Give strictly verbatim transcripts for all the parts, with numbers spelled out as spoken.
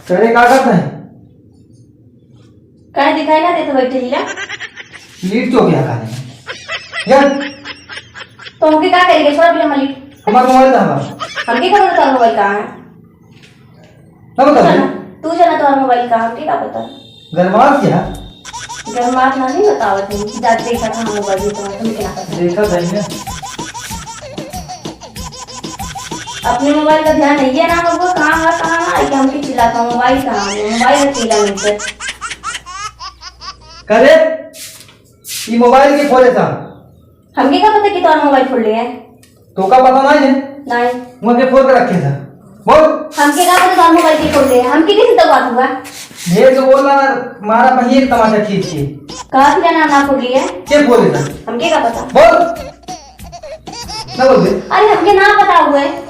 करे का करत है? काहे दिखाई ना देत बैठे हीला? लीड चो क्या खाने? यार, तो हमके का करेंगे? छोड़ बोले हम लीड। हमार मोबाइल कहाँ बा? हमके का पता तोर मोबाइल कहाँ है? ना तू बताओ। जाना, तू जाना तोर मोबाइल कहाँ, हमके का पता? गरमात क्या? गरमात ना नहीं बतावत है, जा देखा था मोबाइल तो हमके ना पता। देखा था ना। अपने मोबाइल का ध्यान नहीं है ना, बबुआ, कहाँ है, कहाँ ना, कि हमके चिल्लाता हूँ, मोबाइल कहाँ है, मोबाइल में चिल्ला मिलते। करे, ई मोबाइल के फोड़े था। हमके का पता कि तोर मोबाइल फोड़ लिए है? तो का पता नहीं है? नहीं। वहाँ के फोड़ के रखे था। बोल। हमके का पता तोर मोबाइल के फोड़ लिए है? हमके कैसे तो बात हुआ? ढेर जो बोल रहा, मारा वहीं एक तमाचा खींच के। कहा थी ना, ना फोड़ लिए है? के फोड़े था? हमके का पता? बोल। ना बोल दे। अरे, हमके ना पता हुआ है।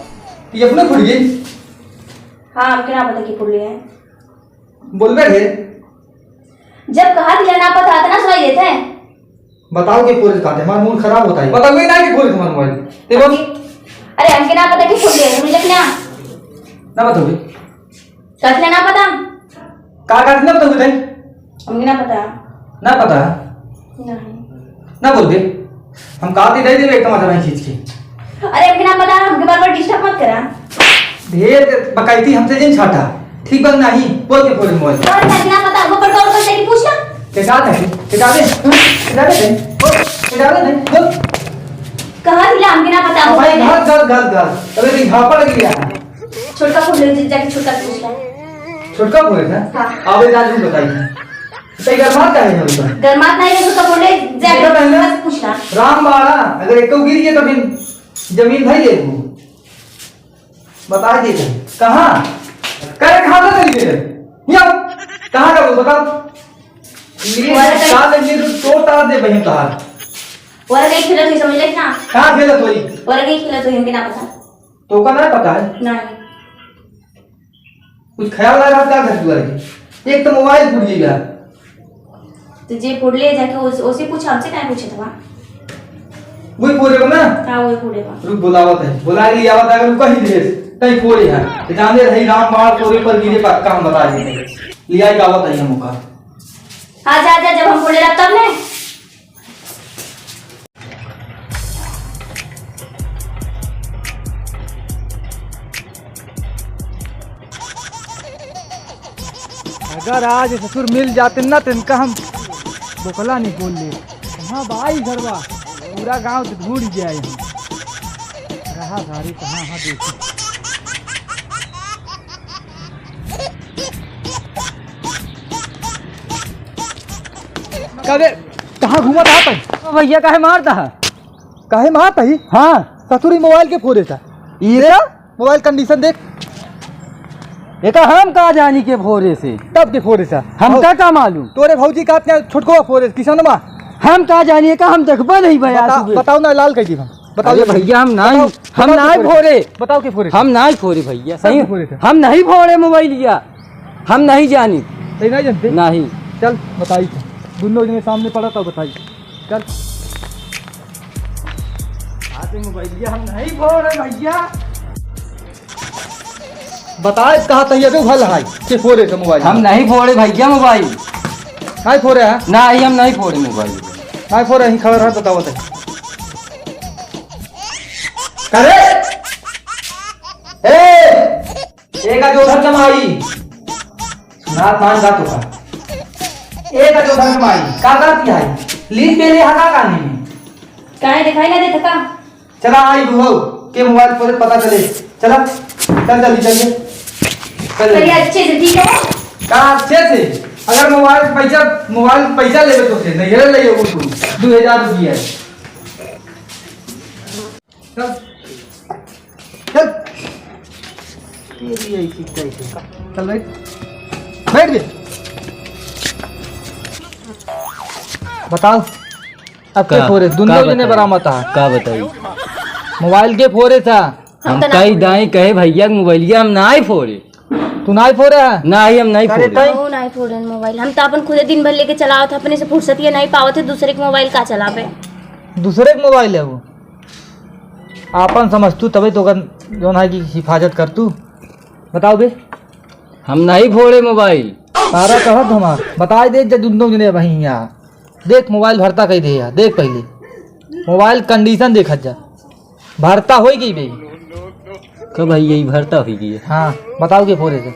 ये अपने फूट गई? हाँ, हमके ना पता कि फूट गई है। बोलबे रे। जब कहा दिया ना पता, इतना सुनाई देता है। बताओ के फोड़े काटे, हमारा मूड खराब होता है। बताओ, ये ना कि फोड़े तुम्हारा मोबाइल। ते बोल। अरे, हमके ना पता कि फूट गई है, समझ ना? ना बताओ बे। काटले ना पता? का काटले ना बताओ बे? हमके ना पता। ना पता? नहीं। ना बोल दे। हम कहा थी दे देबे एक तमाचा वहीं खींच के। अरे, हमके ना पता, हमके बार-बार डिस्टर्ब मत करा। ढेर बकायती हमसे जिन छाटा। ठीक बा नहीं, बोल के फोड़े मोबाइल। और हमके ना पता, वो पर कौन कौन तेरी पूछ ना? के का है? के का दे? के का दे? बोल, के का दे? बोल। कहा दिला, हमके ना पता, अब भाई, बोल। घात, घात, घात, घात। अबे, तुम झापड़ गया। छोटका फोन ले, जाके छोटका पूछ ले। छोटका फोन है? हाँ। अबे, जा, तुम बताइए। तो ये गरमात का है हम लोग? गरमात नहीं है, तो बोले, जा, देखा पहले? बस पूछना। राम बाड़ा, अगर एक तो गिर गया तो फिर जमीन भाई दे दूँ। बता दे तू। कहाँ? करे कहाँ से चली गई? यहाँ। कहाँ का वो बताओ? ये वाला कहीं साल में तो तोड़ तार दे बहन तार। वाला कहीं खेलत हुई समझ ले ना? कहाँ खेलत हुई? वाला कहीं खेलत हुई, हमके ना पता। तो का ना पता है? नहीं। कुछ ख्याल आ रहा का घर दुआर के? एक तो मोबाइल फूट गई बा। तो जे फोड़ ले जाके उस-, उसे पूछ, हमसे काहे पूछत बा? वही फोड़े बा ना? हाँ, वही फोड़े बा। रुक, बुलावत है। बुला के लियावत है, अगर कहीं दे, तई फोड़े है। तो जाने रही राम बाण तोरे पर गिरे बा, काम बता दे। लिया के आवत है हम ओका। हाँ, जा, जा, जब हम फोड़े रहा तब ने। अगर आज ससुर मिल जाते ना, तो इनका हम बोकला नहीं बोल ले। कहाँ बा ई घरवा? पूरा गांव तो ढूंढ गया है। रहा भारी कहाँ, हाँ, देखी। कबे, कहाँ घूमत रहा तू? ओ भैया, काहे मारता है? काहे मारता ही? हाँ। ससुरी मोबाइल के फोड़े था। ये देख, मोबाइल कंडीशन देख। ये तो हम का जानी के फोड़े से। तब के फोड़े था। हमका का मालूम? तोरे भौजी का अपने छोटको फोड़े, किसनमा। हम का जानी का, हम देखबे नहीं भैया बता-, सुबह। बताओ ना, लाल कह दी हम। बताओ अरे जल्दी। भैया, हम नाई, बताओ, हम बताओ नाई के फोड़े। फोड़े। बताओ के फोड़े। हम नाई फोड़े भैया, बताओ सही। के फोड़े थे। हम नहीं फोड़े मोबाइलिया, हम नहीं जानी। तो नहीं जानते? नहीं। चल बताई तो, दोनों जने सामने पड़ा था, बताई। चल। आज मोबाइलिया हम नहीं फोड़े भैया। बताए कहा तही अबे भल हाय के फोड़े से मोबाइल। हम नहीं फोड़े भैया मोबाइल। नहीं फोड़े है? नहीं, हम नहीं फोड़े मोबाइल। नहीं फोड़े, यहीं खड़ा रह, बतावत है। करे? ए! एका जो धर कमाई। सुनात मान जा तो का। एका जो धर कमाई। का करती है? लीन पे ले हटा कानी में। काहे दिखाई ना देत का? चला आई बुढ़ऊ के मोबाइल पर पता चले। चला, चल जल्दी चल के। चल चलिए जल्दी। अच्छे से, ठीक है? का अच्छे से? अगर मोबाइल पैसा, मोबाइल पैसा लेबे तो से नहीं है, ले वो तू दो हज़ार रुपया। चल। चल। तेरी ऐसी कैसे? चल बैठ। बैठ बे। बताओ। अब के का, फोरे? दुनो का जने बताई? बरामद था। का बताई? मोबाइल के फोरे था। हम हम तो ना कई फोरे। दाई कहे भैया के मोबाइलिया हम नाई फोरे। तू नाई फोरे है? नाई, हम नाई अरे फोरे। तई? ओ, नाई फोरे मोबाइल। हम तो अपन खुदे दिन भर लेके चलावत है, अपने से फुर्सत ये नहीं पावत है, दूसरे के मोबाइल का चलावे? दूसरे के मोबाइल है वो। आपन समझ तू, तबे तो ओकर जौन है कि हिफाजत कर तू। बताओ बे। हम नहीं फोड़े मोबाइल। तारा कहत हमार, बताइ दे जब दुनो जने वहीं यहाँ। देख मोबाइल भरता कइ दे यार, देख पहिले। मोबाइल condition देखत जा। भरता होइ गई बे। का भैया, ई भरता होइ गई है? हाँ, बताउ के फोड़े से।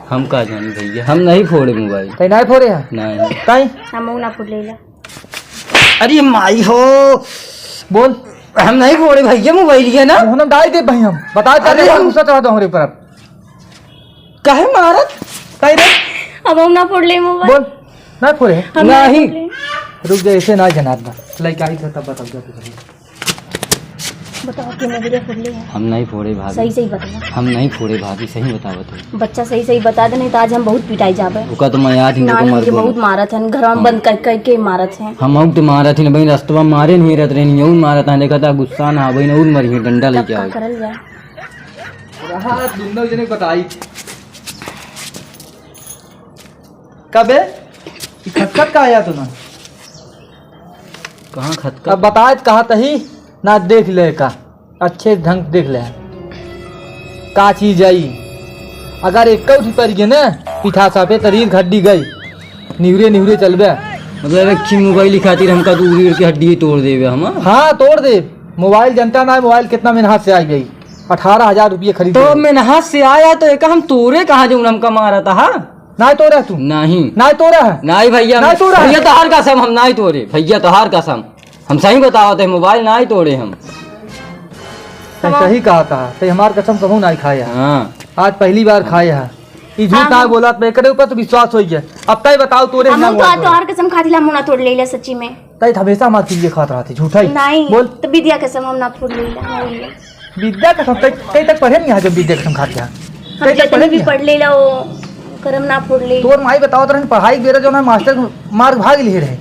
हम का जानी भैया, हम नहीं फोड़े मोबाइल। तै नहीं फोड़े है? नहीं। तै? हमहू ना फोड़े ला। अरे माई हो। बोल। हम नहीं फोड़े भैया मोबाइल, ये ना। मुँह में डाल दे भाई हम। बता, अरे हम गुस्सा चढ़ा दो हमरे ऊपर अब। काहे मारत? काहे रे? अब हम ना फोड़ ले मोबाइल। बोल, ना फोड़े? हम ना नहीं। फोड़ ले। रुक जा, ऐसे ना जनाब बा। लइका आई था तब बताओ, जा तू भाई। बताओ कि मोबाइल फोड़ ले है? हम नहीं फोड़े भाभी। सही सही बताओ। हम नहीं फोड़े भाभी, सही बतावत है। बच्चा सही सही बता दे, नहीं तो आज हम बहुत पिटाई जाबे। ओका तो मैं आज ही ना, नहीं, मार ये दूंगा। बहुत मारत है, घर में हाँ। बंद कर कर के मारत है। हम और तो मारत है ना बहन, रस्तवा मारे नहीं रहत रहनी, और मारत है, देखा था गुस्सा ना, बहन और मरी है, डंडा तब लेके का आओ। करल जाए? रहा दुनो जने बताई। कबे? ई खटखट का आया तू ना? कहाँ खटखट? अब बताए त कहा तही ना, देख ले का, अच्छे ढंग से देख ले का चीज आई। अगर एक उठी पड़ गए ना पीठा सा पे, तरीर घड्डी गई, निहुरे निहुरे चलबे। मतलब एक खी मोबाइल खातिर हमका तो उड़ी उड़ के हड्डी ही तोड़ देबे हम। हाँ, तोड़ दे। मोबाइल जनता ना, मोबाइल कितना मेहनत से आई गई। अठारह हजार रुपये खरीद तो ले। मेहनत से आया तो एक हम तोरे कहाँ जो हमका मारा था, हाँ? नाहीं तोरा तू? नहीं। नाहीं तोरा है? नहीं भैया, नाहीं तोरा है? भैया तोहार कसम हम नाहीं तोरे, भैया तोहार कसम। हम सही बतावत है, मोबाइल नाहीं तोरे हम। तै सही कहा था, तै हमार कसम कहूँ नाहीं खाए है। हाँ। आज पहली बार खाए है। ई झूठ हाँ, ना हाँ। बोलत बे, एकरे ऊपर तो विश्वास होइ गया। अब तै बताओ तोरे हम ना तो मोबाइल तोरे। तोहार कसम खातिला मुना तोड़ लेला सच्ची में। तै त हमेशा हमार चीज खात रहती, झूठा ही। नहीं, बोल। तो विद्या कसम हम ना फोड़ लेला, ना लेला। विद्या कसम, तै, तै तक पढ़े नहीं है जब विद्या कसम खात जा। हम तै तक जितने पढ़े भी नहीं है। पढ़ लेला वो करम ना फोड़ ले। तोर माई बताओ तो पढ़ाई बेरा जो ना मास्टर मार भाग लिए रहे,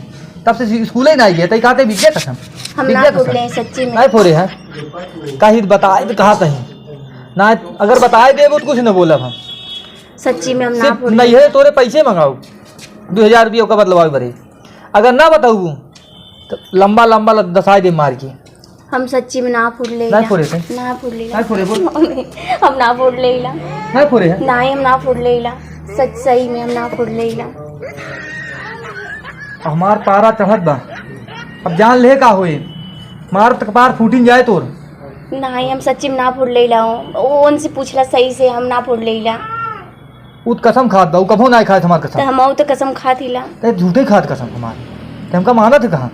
तब से स्कूल ही ना आई है, तै कहते विद्या कसम। हम ना विद्या फोड़ कसम। ले, सच्ची में। नहीं फोड़े है, कहीं बताए तो कहा तही ना, अगर बताए देबो तो कुछ न बोलब हम। सच्ची में हम ना सिर्फ फोड़ नहीं ले। है, तोरे पैसे मंगाओ, दो हजार रुपये का बदलवाओ बरे। अगर ना बताऊ तो लंबा लंबा ल-, दसाई दे मार के। हम सच्ची में ना फोड़ लेला। ना फोड़े थे? ना फोड़ लेला। ना फोड़े, बोल। हम ना फोड़ लेला। ना फोड़े है? नहीं, हम ना फोड़ लेला। सच सही में हम ना फोड़ लेला। हमार पारा चढ़त बा, अब जान ले का होए, मार तक पार फूटिन जाए तोर। नहीं, हम सच्ची में ना फोड़ लेला। ओ, उनसे पूछला सही से, हम ना फोड़ लेला। उ त कसम खात बा, उ कभो नाहीं खाए हमार कसम। त हमहू त कसम खात हिला। ते झूठे खात कसम हमार। ते हमका मानत है कहाँ?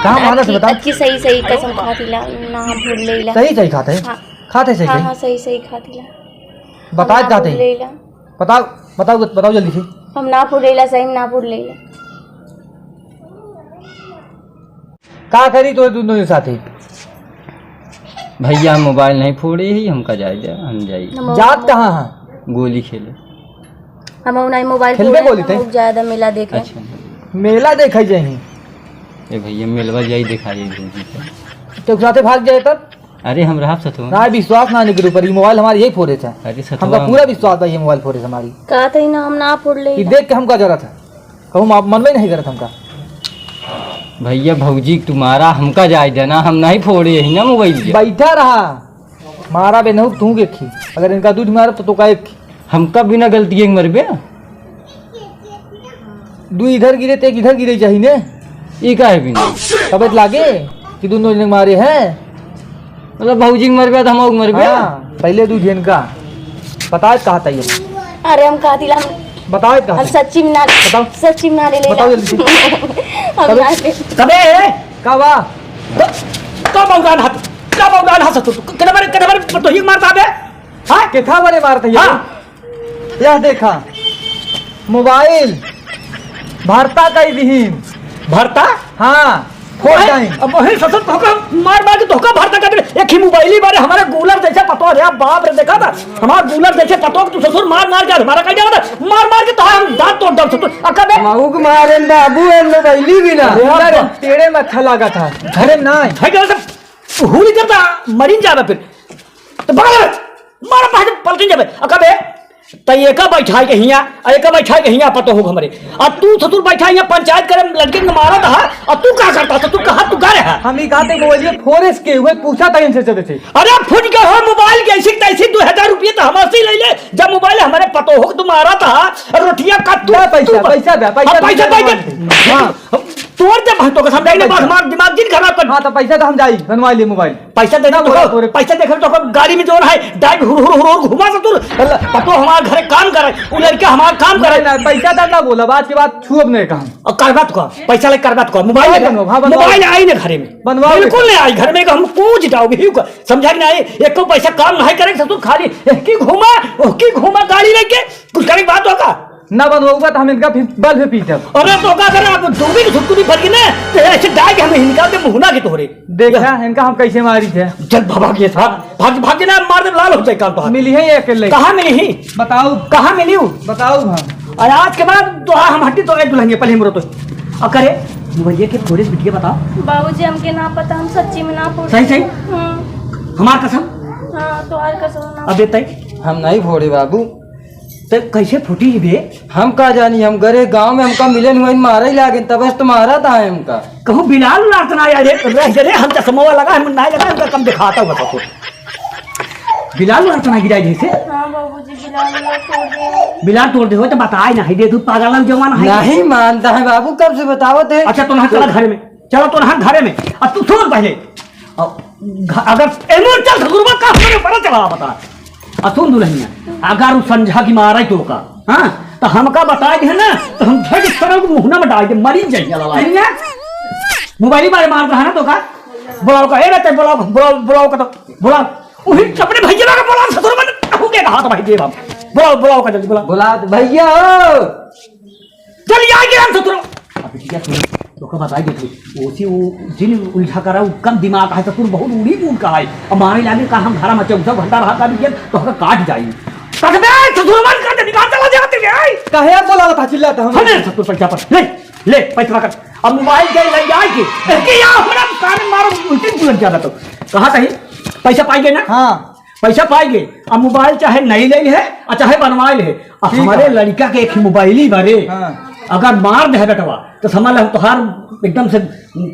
कहाँ मानत है अक्की, बताओ? अक्की सही, सही कसम खात हिला, ना भूल लेला। सही, सही खात है? हाँ। खात है सही, हाँ, सही? हाँ, सही, सही खात हिला। बताए हम ना खात है? भूल लेला। बताओ, बताओ, बताओ जल्दी से। हम ना भूल लेला, सही में ना भूल लेला। का करी तोरे दुनो साथे? भैया, हम मोबाइल नहीं फोड़े ही, हमका जाए दे, हम जाई। हम जात कहाँ है? गोली खेले। हम नहीं मोबाइल खेलबे फोड़े, गोली हम ते? लोग ज्यादा मेला देखे। अच्छा। मेला देखे जाही। ए भैया, मेलवा जाई, दिखाई भौजी के। तो साथे भाग जाए तब? अरे, हम रहब सथवा। ना, विश्वास ना निकल ऊपर, ये मोबाइल हमारे यही फोड़े थे। अरे, सथवा हमका पूरा हम विश्वास था, ये मोबाइल फोड़े थे हमारी। कहत ही ना, हम ना फोड़ ले। ये देख के हमका जरा था। कहूँ मा-, मन में नहीं करत हमका। भैया, भौजी तुम्हारा हमका जाए देना, हम नहीं फोड़े ही ना मोबाइल ये। बैठा रहा, मारा बे नहुक तू के खी। अगर इनका दूध मारब तो, तो का एक खी। हमका बिना गलती के मरबे? दू इधर गिरे, तो एक इधर गिरे चाहिए ने। ई का है बिना? तबे त लागे कि दुनो जने मारे हैं। मतलब भौजी के मरबे तो हम मरबे? हाँ, पहले दू जन का। बताए कहा था ये? अरे हम कहा दिला हम बताओ एक हम कहानी। सच्ची में ना, बताओ। सच्ची में ना ले लेला। बताओ जल्दी से। हम कबे, ना ले। कबे है? का बा? क-, का बौरान हाथ, का बौरान हाथ तू? कने बारे, कने बारे तो ही मारता बे? हाँ? केथा बारे मारता ये? हाँ। यह देखा, मोबाइल भरता कई दिहिन। भरता? हाँ। फोड़ वही, जाई। अब वही ससुर तोहका मार मार के तोहका भरता कर दे। एक ही मोबाइल ही बारे हमारे गूलर जैसे पतोह रे, बाप रे, देखा था? हमार गूलर जैसे पतोह तू ससुर मार मार के हमारा कह जाता, मार मार के तो हम दांत तोड़ डाल ससुर। अकबे मऊक मारे बाबू, ए मोबाइल ही भी ना। अरे बाप। तेरे में अच्छा लगा था। अरे ना। है क्या सब हुली करता, मरिन जाबे फिर। तो बगल में मार मार के पलटिन जाबे। अकबे त एका बैठाई के हियाँ, आ एका बैठाई के हियाँ पतोह हो हमरे। आ तू ससुर बैठा हियाँ पंचायत करे, लड़के के मारत हा, आ तू का करता ससुर, कहाँ तू गा रहा? हम ई कहते मोबाइल फोरेस के हुए पूछा था इनसे जब से। अरे फुट के हो मोबाइल के ऐसी तैसी दो हजार रुपये तो हमसे ले ले, जब मोबाइल हमारे पतोहू के तू मारा था, रोटियां का तू, दे पैसा, तू पैसा दे, पैसा हाँ, दे, पैसा दे, दे। हाँ। तोर दे भाई, तो कसम नहीं, नहीं, बस पैसा। हमार दिमाग जिन खराब कर। हाँ, तो पैसा तो हम जाई, बनवा लिए मोबाइल। पैसा दे ना दे तो बोला, तोरे पैसा देखे तो अपन गाड़ी में जोन है, डाइव हुर, हुर, हुर, हुर घुमा से तू। पतोह हमार घरे काम करे, उ लड़का हमार काम करे। नहीं, नहीं, पैसा तो ना बोला, आज के बाद छुअब नहीं काम। और करबा तो का, पैसा ले करबा तो का, मोबाइल हाँ, ले, बनवा, हाँ, बनवा। मोबाइल आई ना घरे में। बनवा बिल्कुल बेटा। नहीं आई घर में, हम पूछ जाओ भी का, समझा कि नहीं? एको पैसा काम नहीं करे ससुर, खाली एहकी घुमा, ओहकी घुमा गाड़ी लेके, कुछ करे के बात होगा? ना बनवाऊंगा तो हम इनका फिर बल पे पीटब। अरे तो का करा, अब दो भी छुटकुनी फट गई ना, तो ऐसे डाल के हमें हिनका दे मुहना के तोहरे। देखा, इनका हम कैसे मारी थे। चल बाबा के साथ, भाग, भाग के ना मार दे, लाल हो जाए काल तोहार। मिली है ये अकेले। कहाँ मिली ही? बताओ। कहाँ मिली हूँ? बताओ हम। और आज के बाद तो हम हट्टी तो एक दुल्हनिया पहले मरो तो। और करे, भैया के थोड़े बिटिया बताओ। बाबूजी, हमके ना पता, हम सच्ची में ना फोड़े। सही, सही? हम्म। हमार कसम? हाँ, तोहार कसम ना। अबे तय? हम नहीं फोड़े बाबू। तो कैसे फूटी बे? हम का जानी, हम गरे गाँव में हमका मिले नहीं, मारे ही लागे, तब से तो मारा था हमका। कहूँ बिलाल उलाल तो ना आया रे, रह जा रे, हम चश्मा लगा, हम ना लगा, हमका कम दिखाता हुआ था तो। बिलाल उलाल तो ना गिरा जैसे? हाँ बाबूजी, बिलाल उलाल तोड़ दे। बिलाल तोड़ दे हो तो बताए ना, है दे तू पागल जवान है। नहीं मानता है बाबू, कब से बतावत है? अच्छा, तो ना चला घरे में। चलो तो रहा घरे में। अब तू सुन पहले। अब घ-, अगर एमोर चल ससुरवा का हमरे ऊपर चला बता। अब सुन दुल्हनिया, अगर उ संझा की मारा तो का, हाँ, तो हमका बता दे ना, तो हम झट इस तरह को मुहना में डाल के मरी जाइए लड़ाई। मोबाइल मारे मार रहा ना तो का? बुलाओ का, ए रहते बुलाओ, बुलाओ, बुलाओ का तो, बुलाओ। वही अपने भैया का बुलाओ, ससुर में कहूँ के कहा था भाई देव हम। बुलाओ, बुलाओ का जल्दी बुलाओ। बुला तो भैया हो। चल, यहाँ के हम ससुरो। अब बिटिया सुन, तोका बताई देती, ओसी वो जिन उलझा करा, वो कम दिमाग है, ससुर बहुत उड़ी मूड का है। अब मारे लागे का हम घरा में चौदह घंटा रहा का बिटिया, तो हका काट जाई। तकबे ससुर मन का निकाल चला जाते रे। काहे आप बोला था, चिल्लाता हम? हमें ससुर पैसा पर, ले, ले, पैसा कर। अब मोबाइल के ले जाए के, के या हमरा सामने मारो, उल्टी बुलंद जाना तो। कहा कहीं? पैसा पाई गए ना? हाँ। पैसा पाएगे, अब मोबाइल चाहे नहीं ले है और चाहे बनवा ले। अब ठीक हमारे है। लड़का के एक ही मोबाइल ही बारे, हाँ। अगर मार दे बेटवा, तो समझ ले हम तोहार एकदम से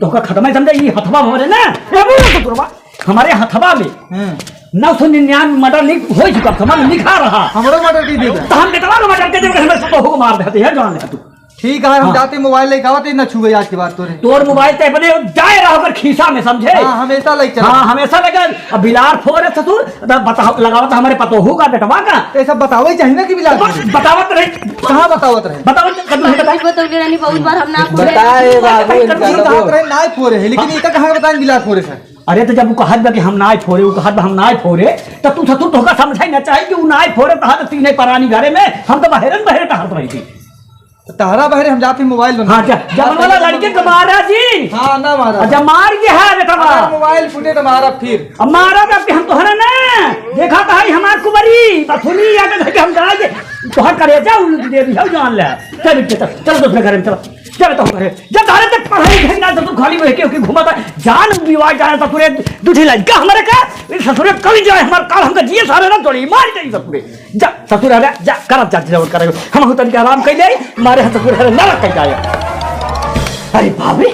तोहका खत्म ही समझे, ये हथवा हमारे ना, ये बोलो तो तोरवा, हमारे हथवा में हाँ। नौ सौ निन्यानवे मर्डर लिख, हो चुका, समझ लिखा रहा। हमरो मर्डर की दे दे। तो हम बेटवा को मर्डर के दे, हमें तो हो मार देते हैं, जान ले तू। ठीक है, हम हाँ। जाते मोबाइल लेके आवत, ना छुए आज के बाद तोरे। तोर मोबाइल ते अपने जाए रहा ओकर खीसा में, समझे? हाँ, हमेशा लेके चला। हाँ, हमेशा लेके। अब बिलार फोरे ससुर, तब बताओ, लगावत हमारे पतोहू का, बेटवा का। तो ये सब बतावे चाहिए ना कि बिलार तो बस फोरे। बतावत रहे। कहाँ बतावत रहे? बतावत, कब नहीं बताई? बतौले रहनी बहुत बार, हम ना फोरे। बताए बाबू, हम इनका बतावत रहे, ना फोरे है, लेकिन हाँ। इनका कहाँ बताएं बिलार फोरे से? अरे तो जब वो कहत बा कि हम ना फोरे, वो कहत बा हम ना फोरे, तो तू ससुर तोहका समझाई ना चाहिए कि वो ना फोरे, तो हाथ तीने परानी घरे में, हम तो बहरन बहरे टहरत रही थी। तो तहरा बहरे हम जाते मोबाइल बना। हाँ, जा, जा, हाँ, बनवाला तो लड़के को मारा जी। हाँ, ना मारा। अच्छा, मार के है बेटा, अगर मारा। मोबाइल फूटे तो मारा फिर। अब मारा तो अब हम तोहरा ना। देखा तो है हमार कुबरी, बथुनी या तो कि हम जाए के तोहर करेजा उलट दे दिया, जान ले। चल, चल, चल, चल, दूसरे घर में चल। चल, तो घरे। जब धारे तक पढ़ाई लिखाई ना, तो तू खाली वही के, के घूमा था। जान विवाह जाए तो पूरे दूठी लाई। का हमारे का? इस ससुरे कल जाए, हमार काल हमका जिए सारे ना जोड़ी, मार जाए ससुरे। जा, ससुर हरे, जा, करब जा, जरूर करे। हम हो तनिक आराम कर ले, मारे हम ससुर हरे, नरक कर जाए। अरे बाप रे,